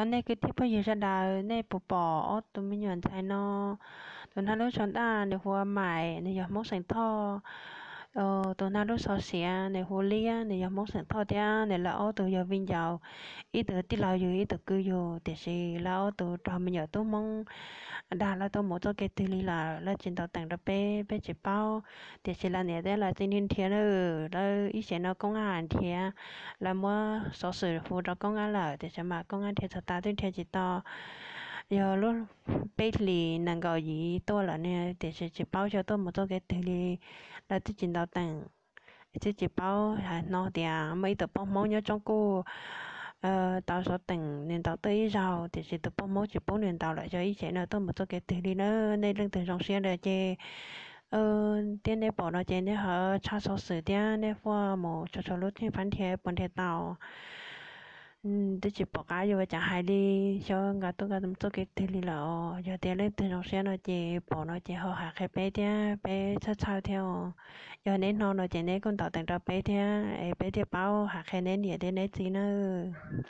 Nej kwv tij phooj ywg sawv daws, nej puas pom ob tug me nyuam ntxhais no? Tus nag lub tsho ntaj nws hu ua Maim, nws yog Hmoob xeem Thoj. Tus nag lub xov xiav nws hu Liab, nws yog Hmoob xeem Thoj thiab nws, lawv ob tug yog viv ncaus, ib tug tij laug yug ib tug kwv yug, tiam sis lawv ob tug raug me nyuam tub Hmoob dag lawv tuaj mus txoj kev twg li lawm, lawv tsis ntaus teem rau peb, peb tsis paub. Tiam sis lawv niam thiab lawv txiv nrhiav nrhiav na, lawv ib xeem no koob ab nrhiav, lawv muab xov xwm hu rau koob ab lawm, tiam sis mas koob ab nrhiav txog tas twb nrhiav tsis tau. Yog lub peb hlis nees nkaum yim tuaj lawm ne, tiam sis tsis paub xyov tuaj mus txoj kev twg li, lawv twb tsis ntaus teem, twb tsis paub. Hais no tias muaj ib tug poj Hmoob nyob Tsoob Kuj tau xov teem nws ntaus tuaj ib zaug, tiam sis tus poj Hmoob tsis pub nws ntaus lawm, xyov ib xeem no tuaj mus txoj kev twg li na. Nej leej twg zoo siab ntawd ces thiab neb pom no ces neb ho tshaj xov xwm thiab neb faj mus tso tsua lub cheej phab nrhiav puas nrhiav tau. Twb tsis pom qab yuav ua cas hais li, xyov nkawd tuaj nkawd mus txoj kev twg li lawm. Yog tias leej twg zoo siab no ces pom no ces ho hais qhia peb thiab, peb txhawj txhawj thiab. Yog neb hnov no ces neb kuj ntaus teem rau peb thiab es peb thiaj paub hais qhia neb niam thiab neb txiv nawb.